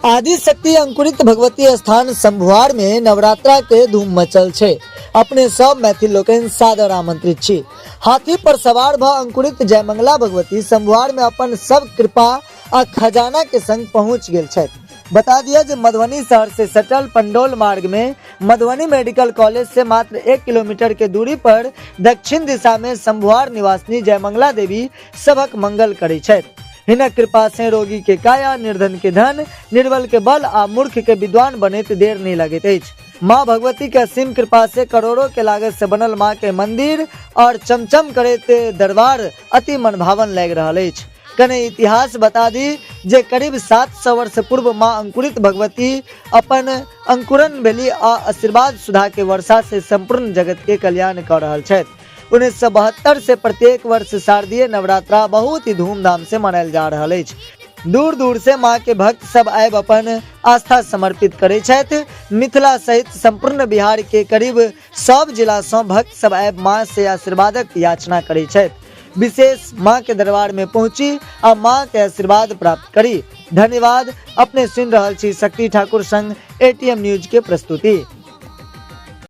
आदि शक्ति अंकुरित भगवती स्थान शंभुआर में नवरात्रा के धूम मचल छै। अपने सब मैथिल लोकनि सादर आमंत्रित छी। हाथी पर सवार भ अंकुरित जयमंगला भगवती शंभुआर में अपन सब कृपा आ खजाना के संग पहुंच गेल छथि। बता दिया जे मधुबनी शहर से सटल पंडौल मार्ग में मधुबनी मेडिकल कॉलेज से मात्र 1 किलोमीटर के दूरी पर दक्षिण दिशा में शंभुआर निवासिनी जयमंगला देवी सभक मंगल करै छथि। हिनक कृपा से रोगी के काया, निर्धन के धन, निर्बल के बल आ मूर्ख के विद्वान बनैत देर नहीं लगैत अछि। माँ भगवती के असीम कृपा से करोड़ों के लागत से बनल माँ के मंदिर और चमचम करैत दरबार अति मनभावन लागि रहल अछि। कने इतिहास बता दी जे करीब 700 वर्ष पूर्व माँ अंकुरित भगवती अपन अंकुरन भेली आ आशीर्वाद सुधा के वर्षा से संपूर्ण जगत के कल्याण कऽ रहल छथि। 1972 से प्रत्येक वर्ष शारदीय नवरात्रा बहुत ही धूमधाम से मनायल जा रहल अछि। दूर दूर से माँ के भक्त सब आबि अपन आस्था समर्पित करै छथि। मिथिला सहित संपूर्ण बिहार के करीब सब जिला सँ भक्त सब आबि माँ से आशीर्वादक याचना करै छथि। विशेष माँ के दरबार में पहुंची आ माँ के आशीर्वाद प्राप्त करी। धन्यवाद। अपने सुनि रहल छी शक्ति ठाकुर संग एटीएम न्यूज के प्रस्तुति।